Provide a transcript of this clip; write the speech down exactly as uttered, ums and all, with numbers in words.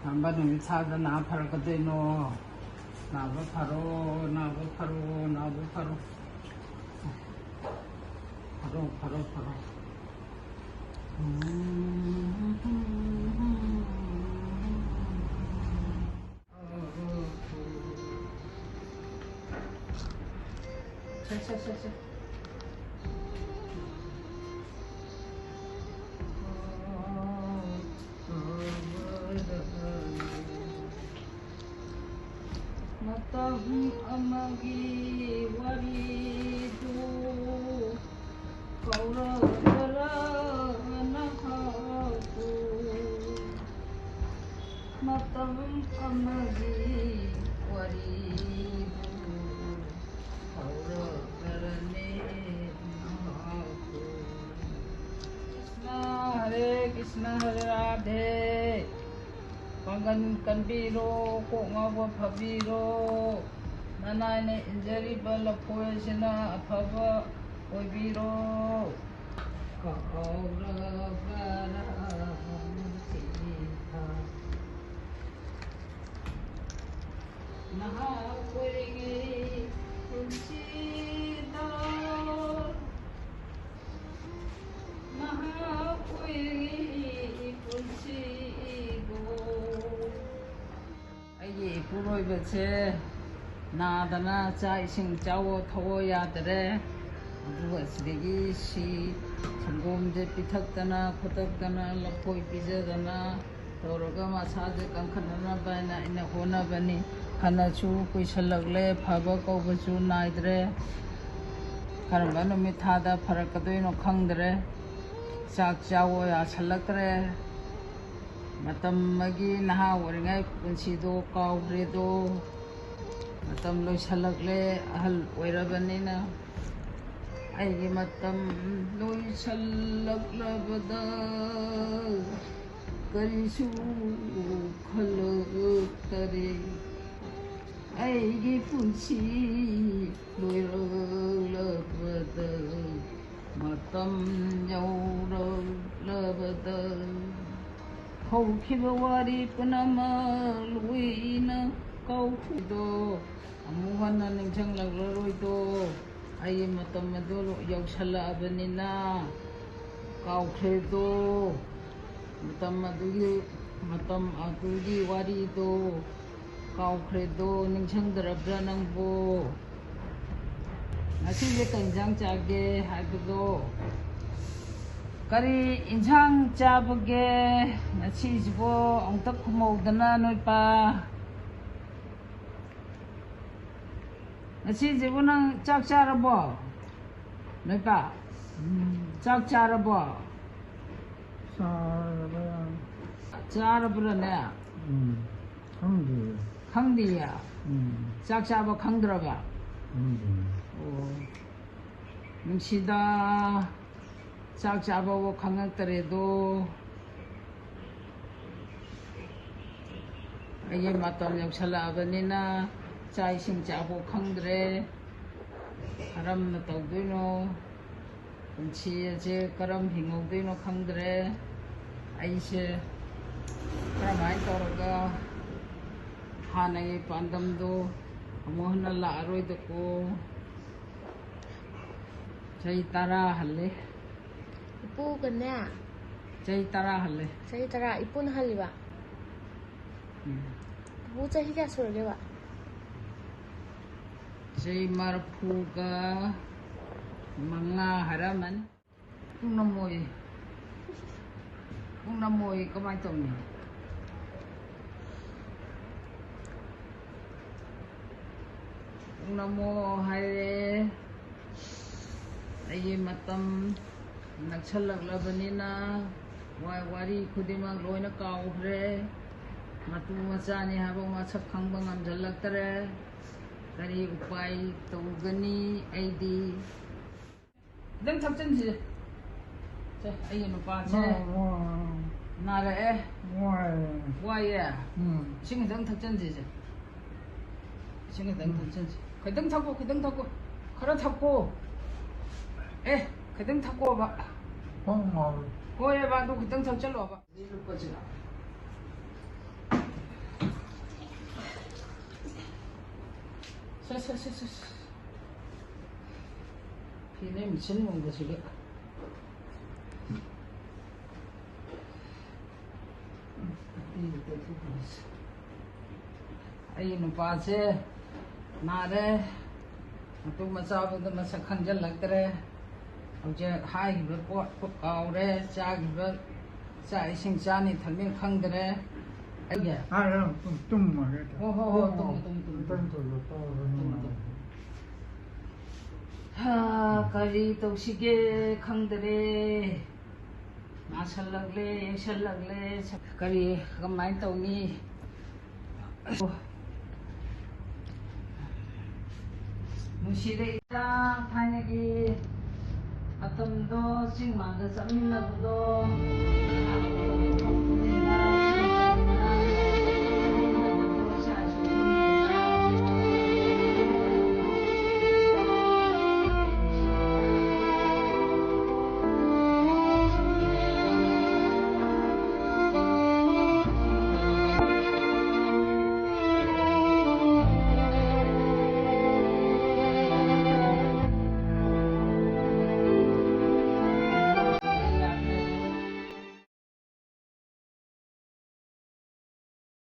ꯀꯔꯝꯕ ꯅꯨꯃꯤꯠ ꯊꯥꯗ ꯅꯥ ꯐꯔꯛꯀꯗꯣꯏꯅꯣ? ꯅꯥꯕ ꯐꯔꯣ, ꯅꯥꯕ ꯐꯔꯣ, ꯅꯥꯕ ꯐꯔꯣ꯫ ꯐꯔꯣ, ꯐꯔꯣ, ꯐꯔꯣ꯫ ꯁꯦ, ꯁꯦ, ꯁꯦ, ꯁꯦ꯫ ꯃꯇꯝ ꯑꯃꯒꯤ ꯋꯥꯔꯤꯗꯨ ꯀꯧꯔꯛꯄꯔꯥ ꯅꯍꯥꯛꯄꯨ? ꯃꯇꯝ ꯑꯃꯒꯤ ꯋꯥꯔꯤꯗꯨ ꯀꯧꯔꯛꯄꯔꯅꯦ ꯅꯍꯥꯛꯄꯨ? ꯀ꯭ꯔꯤꯁꯅ, ꯍꯔꯦ ꯀ꯭ꯔꯤꯁꯅ, ꯍꯔꯦ ꯔꯥꯙꯦ꯫ ꯄꯥꯡꯒꯟ ꯀꯟꯕꯤꯔꯣ, ꯀꯣꯛ ꯉꯥꯎꯕ ꯐꯕꯤꯔꯣ, ꯅꯅꯥꯏꯅ ꯏꯟꯖꯔꯤꯕ ꯂꯐꯣꯏꯁꯤꯅ ꯑꯐꯕ ꯑꯣꯏꯕꯤꯔꯣ꯫ ꯀꯥꯎꯔꯕꯔꯥ ꯅꯨꯡꯁꯤꯕ ꯅꯍꯥ ꯑꯣꯏꯔꯤꯉꯩ ꯄꯨꯟꯁꯤꯗ? ꯅꯍꯥ ꯑꯣꯏꯔꯤꯉꯩ ꯄꯨꯟꯁꯤꯕꯨ꯫ ꯑꯩꯒꯤ ꯏꯄꯨꯔꯣꯏꯕꯁꯦ ꯅꯥꯗꯅ ꯆꯥꯛ ꯏꯁꯤꯡ ꯆꯥꯎꯑꯣ ꯊꯛꯑꯣ ꯌꯥꯗꯔꯦ꯫ ꯑꯗꯨꯒ ꯁꯤꯗꯒꯤ ꯁꯤ ꯁꯪꯒꯣꯝꯁꯦ ꯄꯤꯊꯛꯇꯅ ꯈꯣꯠꯇꯛꯇꯅ ꯂꯐꯣꯏ ꯄꯤꯖꯗꯅ ꯇꯧꯔꯒ ꯃꯁꯥꯁꯦ ꯀꯟꯈꯠꯅꯅꯕ ꯍꯥꯏꯅ ꯑꯩꯅ ꯍꯣꯠꯅꯕꯅꯤ꯫ ꯐꯅꯁꯨ ꯀꯨꯏꯁꯜꯂꯛꯂꯦ, ꯐꯕ ꯀꯧꯕꯁꯨ ꯅꯥꯏꯗ꯭ꯔꯦ꯫ ꯀꯔꯝꯕ ꯅꯨꯃꯤꯠ ꯊꯥꯗ ꯐꯔꯛꯀꯗꯣꯏꯅꯣ ꯈꯪꯗ꯭ꯔꯦ꯫ ꯆꯥꯛ ꯆꯥꯎꯑꯣ ꯌꯥꯁꯜꯂꯛꯇ꯭ꯔꯦ꯫ ꯃꯇꯝ ꯑꯃꯒꯤ ꯅꯍꯥ ꯑꯣꯏꯔꯤꯉꯩ ꯄꯨꯟꯁꯤꯗꯣ ꯀꯥꯎꯈ꯭ꯔꯦꯗꯣ꯫ ꯃꯇꯝ ꯂꯣꯏꯁꯜꯂꯛꯂꯦ, ꯑꯍꯜ ꯑꯣꯏꯔꯕꯅꯤꯅ꯫ ꯑꯩꯒꯤ ꯃꯇꯝ ꯂꯣꯏꯁꯜꯂꯛꯂꯕꯗ ꯀꯔꯤꯁꯨ ꯈꯜꯂꯛꯇꯔꯦ꯫ ꯑꯩꯒꯤ ꯄꯨꯟꯁꯤ ꯂꯣꯏꯔꯛꯂꯕꯗ, ꯃꯇꯝ ꯌꯧꯔꯛꯂꯕꯗ, ꯍꯧꯈꯤꯕ ꯋꯥꯔꯤ ꯄꯨꯝꯅꯃꯛ ꯂꯣꯏꯅ ꯀꯥꯎꯊꯣꯛꯗꯣ, ꯑꯃꯨꯛ ꯍꯟꯅ ꯅꯤꯡꯁꯤꯡꯂꯛꯂꯔꯣꯏꯗꯣ꯫ ꯑꯩꯒꯤ ꯃꯇꯝ ꯑꯗꯨ ꯌꯧꯁꯜꯂꯛꯑꯕꯅꯤꯅ ꯀꯥꯎꯈ꯭ꯔꯦꯗꯣ꯫ ꯃꯇꯝ ꯑꯗꯨꯒꯤ, ꯃꯇꯝ ꯑꯗꯨꯒꯤ ꯋꯥꯔꯤꯗꯣ ꯀꯥꯎꯈ꯭ꯔꯦꯗꯣ, ꯅꯤꯡꯁꯤꯡꯗ꯭ꯔꯕ꯭ꯔꯥ ꯅꯪꯕꯨ? ꯉꯁꯤꯁꯦ ꯀꯩ ꯏꯟꯁꯥꯡ ꯆꯥꯒꯦ ꯍꯥꯏꯕꯗꯣ? ꯀꯔꯤ ꯏꯟꯁꯥꯡ ꯆꯥꯕꯒꯦ ꯉꯁꯤꯁꯤꯕꯣ? ꯑꯃꯨꯛꯇ ꯈꯨꯝꯍꯧꯗꯅ ꯅꯣꯏꯄꯥ꯫ ꯉꯁꯤꯁꯤꯕꯨ ꯅꯪ ꯆꯥꯛ ꯆꯥꯔꯕꯣ? ꯅꯣꯏꯄꯥ, ꯎꯝ꯫ ꯆꯥꯛ ꯆꯥꯔꯕꯣ? ꯆꯥꯔꯕ ꯌꯥꯝ꯫ ꯆꯥꯔꯕ꯭ꯔꯥꯅꯦ? ꯎꯝ, ꯈꯪꯗꯦ꯫ ꯈꯪꯗꯤꯌꯦ? ꯎꯝ꯫ ꯆꯥꯛ ꯆꯥꯕ ꯈꯪꯗ꯭ꯔꯕ? ꯈꯪꯗꯦ꯫ ꯑꯣ, ꯅꯨꯡꯁꯤꯗ, ꯆꯥꯛ ꯆꯥꯕꯕꯨ ꯈꯪꯉꯛꯇꯔꯦꯗꯣ꯫ ꯑꯩꯒꯤ ꯃꯇꯝ ꯌꯧꯁꯜꯂꯛꯑꯕꯅꯤꯅ ꯆꯥꯛ ꯏꯁꯤꯡ ꯆꯥꯕ ꯈꯪꯗ꯭ꯔꯦ꯫ ꯀꯔꯝꯅ ꯇꯧꯗꯣꯏꯅꯣ? ꯄꯨꯟꯁꯤ ꯑꯁꯦ ꯀꯔꯝ ꯍꯤꯡꯍꯧꯗꯣꯏꯅꯣ ꯈꯪꯗ꯭ꯔꯦ꯫ ꯑꯩꯁꯦ ꯀꯔꯝꯍꯥꯏꯅ ꯇꯧꯔꯒ ꯍꯥꯟꯅꯒꯤ ꯄꯥꯟꯗꯝꯗꯣ ꯑꯃꯨꯛ ꯍꯟꯅ ꯂꯥꯛꯑꯔꯣꯏꯗꯀꯣ꯫ ꯆꯍꯤ ꯇꯔꯥ ꯍꯜꯂꯦ꯫ ꯏꯄꯨꯒꯅꯦ? ꯆꯍꯤ ꯇꯔꯥ ꯍꯜꯂꯦ꯫ ꯆꯍꯤ ꯇꯔꯥ? ꯏꯄꯨꯅ ꯍꯜꯂꯤꯕ? ꯎꯝ꯫ ꯄꯨꯄꯨ ꯆꯍꯤ ꯀꯌꯥ ꯁꯨꯔꯒꯦꯕ? ꯆꯍꯤ ꯃꯔꯤꯐꯨꯒ ꯃꯉꯥ ꯍꯥꯏꯔꯝꯃꯅꯤ꯫ ꯄꯨꯡ ꯅꯝꯃꯣꯌꯦ꯫ ꯄꯨꯡ ꯅꯝꯃꯣꯌꯦ, ꯀꯃꯥꯏꯅ ꯇꯧꯅꯤ? ꯄꯨꯡ ꯅꯝꯃꯣ ꯍꯥꯏꯔꯦ꯫ ꯑꯩꯒꯤ ꯃꯇꯝ ꯅꯛꯁꯜꯂꯛꯂꯕꯅꯤꯅ ꯋꯥ-, ꯋꯥꯔꯤ ꯈꯨꯗꯤꯡꯃꯛ ꯂꯣꯏꯅ ꯀꯥꯎꯈ꯭ꯔꯦ꯫ ꯃꯇꯨ ꯃꯆꯥꯅꯤ ꯍꯥꯏꯕ ꯃꯁꯛ ꯈꯪꯕ ꯉꯝꯁꯤꯜꯂꯛꯇ꯭ꯔꯦ꯫ ꯀꯔꯤ ꯎꯄꯥꯏ ꯇꯧꯒꯅꯤ ꯑꯩꯗꯤ? ꯈꯤꯇꯪ ꯊꯛꯆꯤꯟꯁꯤꯁꯦ꯫ ꯁꯦ, ꯑꯩꯒꯤ ꯅꯨꯄꯥꯁꯦ ꯅꯥꯔꯛꯑꯦ꯫ ꯋꯥꯏꯌꯦ꯫ ꯎꯝ꯫ ꯏꯁꯤꯡ ꯈꯤꯇꯪ ꯊꯛꯆꯤꯟꯁꯤꯁꯦ꯫ ꯏꯁꯤꯡ ꯈꯤꯇꯪ ꯎꯝ꯫ ꯊꯛꯆꯤꯟꯁꯤ꯫ ꯈꯤꯇꯪ ꯊꯛꯀꯣ, ꯈꯤꯇꯪ ꯊꯛꯀꯣ꯫ ꯈꯔ ꯊꯛꯀꯣ꯫ ꯑꯦ, ꯈꯤꯇꯪ ꯊꯛꯀꯣꯕ꯫ ꯍꯣꯏ, ꯃꯥ꯫ ꯍꯣꯏꯑꯕ, ꯑꯗꯨ ꯈꯤꯇꯪ ꯊꯛꯆꯜꯂꯣꯕ꯫ ꯂꯨꯞꯄꯁꯤꯔ? ꯁꯦ, ꯁꯦ, ꯁꯦ, ꯁꯦ, ꯁꯦ꯫ ꯐꯤꯅꯦ ꯃꯦꯆꯤꯟ ꯃꯨꯟꯕꯁꯤꯒ꯫ ꯑꯩ ꯅꯨꯄꯥꯁꯦ ꯅꯥꯔꯦ, ꯃꯇꯨ ꯃꯆꯥꯕꯨꯗ ꯃꯁꯛ ꯈꯪꯖꯤꯜꯂꯛꯇ꯭ꯔꯦ꯫ ꯍꯧꯖꯤꯛ ꯍꯥꯏꯈꯤꯕ ꯄꯣꯠ ꯀꯥꯎꯔꯦ, ꯆꯥꯈꯤꯕ ꯆꯥꯛ ꯏꯁꯤꯡ ꯆꯥꯅꯤ ꯊꯛꯅꯤ ꯈꯪꯗ꯭ꯔꯦ꯫ ꯑꯩꯒꯤ ꯍꯥꯏꯔꯣ, ꯇꯨꯝ-, ꯇꯨꯝꯃꯒꯦ꯫ ꯍꯣ, ꯍꯣ, ꯍꯣ, ꯇꯨꯝꯃꯣ, ꯇꯨꯝꯃꯣ, ꯇꯨꯝꯃꯣ, ꯇꯨꯝꯃꯣ꯫ ꯈꯤꯇꯪ ꯊꯨꯅ ꯇꯧꯔꯒ ꯇꯨꯝꯃꯣ, ꯅꯨꯡꯉꯥꯏꯔꯦ꯫ ꯇꯨꯝꯃꯣ꯫ ꯍꯥ, ꯀꯔꯤ ꯇꯧꯁꯤꯒꯦ ꯈꯪꯗꯔꯦ꯫ ꯅꯥꯁꯜꯂꯛꯂꯦ, ꯌꯩꯁꯜꯂꯛꯂꯦ꯫ ꯀꯔꯤ, ꯀꯃꯥꯏꯅ ꯇꯧꯅꯤ? ꯅꯨꯡꯁꯤꯔꯛꯏꯗ ꯊꯥꯏꯅꯒꯤ ꯃꯇꯝꯗꯣ, ꯆꯤꯡ ꯃꯥꯟꯗ ꯆꯠꯃꯤꯟꯅꯕꯗꯣ꯫